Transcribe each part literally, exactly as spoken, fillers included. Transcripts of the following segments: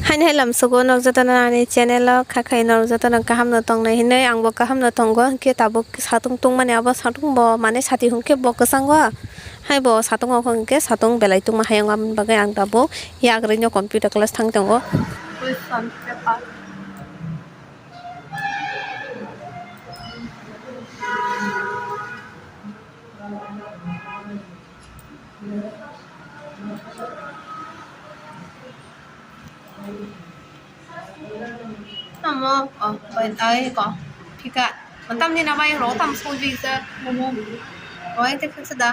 Haini hai lamsogo nok jotono ani channel o kha khai nok jotono kaham no tongnai hinwi ang bo kaham no tongo, hinkhe tabuk satung tungmani abo satung bo mane sati hwnkhe bo kwchango, hai bo satung o hwnkhe satung belai tungma hai wng aboni bagwi ang tabuk yagrwi no computer class thang tongo. Tamo, oh, bai, ai, ko, phika. Mantam ni na bai ro tam school bi sa. Oi, te khaksa da.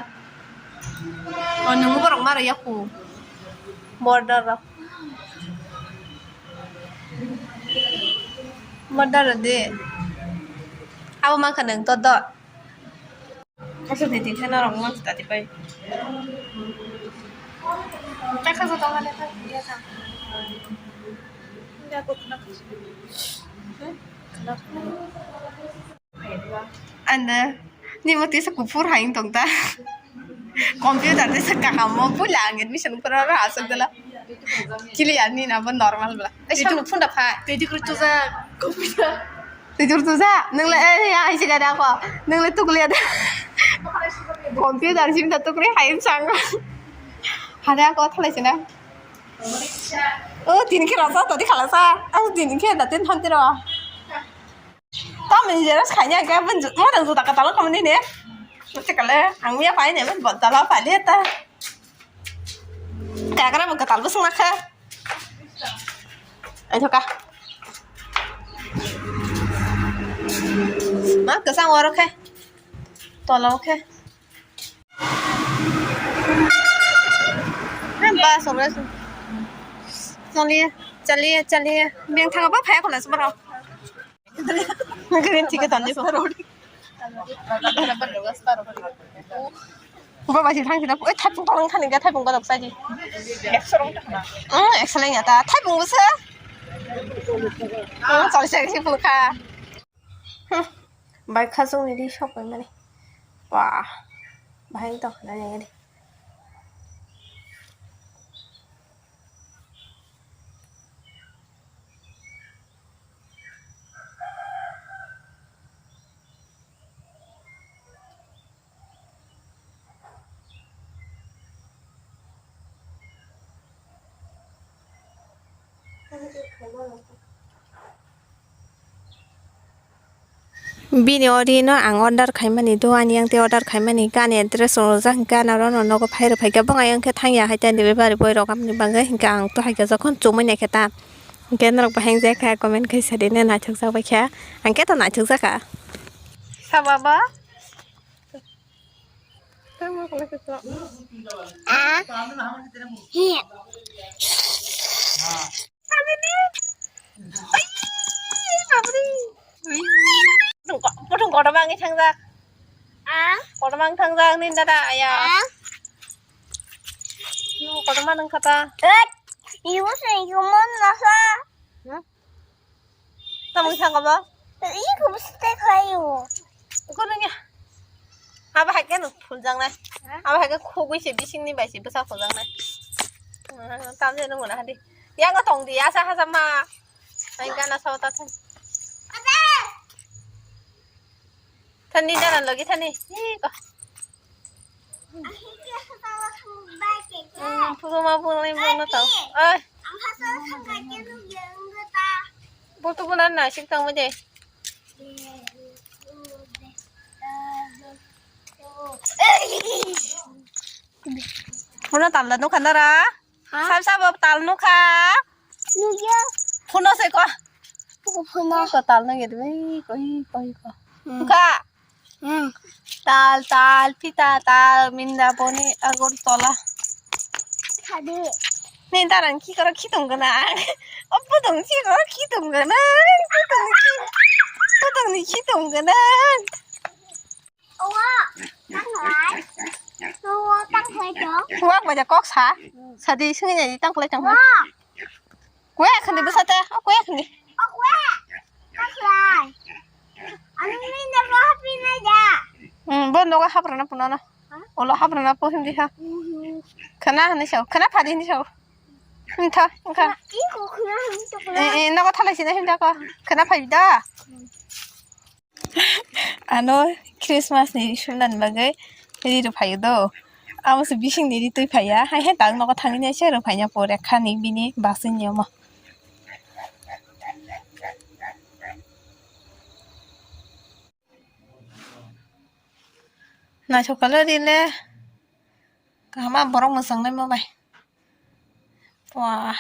Oh, nungu borok maro yaku. Border ro. Border ro de. Abo mangkha nung to do. Kaisa twi twi kheno rok mang tati pai. Kaisa joto mane ta ya ta. Ya ko khna. Anda ni mo tisa kuphur hai tong ta. Computer tisa kaham mo pula ang admission pura ra asuk dala. Kili ani na bo normal bla. Ai sa phun da pha. Twi twi kru tuja computer. Tujur tuja, nung le, eh, ya, hai siga da ko. Nung le tukliya da. Computer sim da tukri hai sang. Hada ko thalai sina. Oh, tini khe rasa tadi khalasa. Aku tini khe da tin thon tiro. Tam ni jeras khanya ke ben mo dang juta katalo kamani ne. Mesti kale, ang ya pai ne ben botala pai le ta. Kaya kara mo katal bus ngakha. Aithoka. Ma, kwchang oro khe. Tola o khe. Ba, sore. Chaliye, chaliye, chaliye. Beng thang ba phaya khona sumaro. Green ticket on this one. Baba si thang sida, oi, thaipung tong thani ga, thaipung ga dok saji. Ekso rong ta khna. Hmm, ekso leng ya ta, thaipung busa. Hmm, chal se si pulkha. Hmm, bai khasung ni di sok bai mani. Wah, bahai tong khna ni di. Bini ori no ang order khaimani do, ani yang tei order khaimani khe ani address rwjak, hinkhe ano oro no nogo phai rwphai khe, bwng ayang khe thang ya hai ta delivery boy rok, aboni bagwi hinkhe ang to hai khe jokhon chumui nai khe ta, hinkhe norok bahai wng jak kha comment khai sa di, naithok jak bai kha, ang khe to naithok jak kha. Sabo bo? Ah. Hi. Ai, babri. Ai. Pothong kotorma wngwi thangjak. Ah. Kotorma wng thangjak nini dada aya. Ah. Kotorma nung khata. Eh, ibu sing kumon nasa. Hmm? Tamo wngkha obo? Ih, kubusi tei khlaio. Kono ya. Abo hai khe no phuljaknai. Ha? Abo hai khe khugui se bisingni bai se bwsa phuljaknai. Hmm, tamse nung mona hadi. Yango tong di, asa hasa ma. Ai gana sao ta thang. Thani dana logi thani. Ih, ko. Hmm, phuto ma phuto ni phuto tao. Oi. Phuto phuto na sik tang mo je. Phuno tal da nukha nara. Ha? Sab sab tal nukha. Nukya. Phuno se ko. Phuno. Ko tal nang yedwe ko ko ko. Hmm. Nukha. Hmm. Tal, tal, pita, tal, minda, boni, agor, tola. Khadi. Ni taran ki koro ki tong gana. Opo tong ki koro ki tong gana. Opo tong ki, opo tong ni ki tong gana. Owa, tang lai. Owa, tang lai to. Owa, baja kok sa. Sadi sungi jadi tang kulai tang. Owa. Kue khandi bwsa te, o kue khandi. O kue. Kaslai. Ani ni na ko hapi na ja. Hmm, bo nogo haprana punana. Ha? Olo haprana po hindi ha. Mhm. Khana hani sao, khana phadi hindi sao. Himtha, himkha. Iko khuna himtokla. Eh, eh, nogo thalai sina himda ko. Khana phai da. Ano Christmas ni sumnani bagwi ri rw phaio do. Amo se bising ni ri twi phaiya. Hai hai tang nogo thangwi se rw phaiya pore khani bini basing ni omo. Naithok kala ri le. Kaham a borok mwchang nai mo bai. Wah.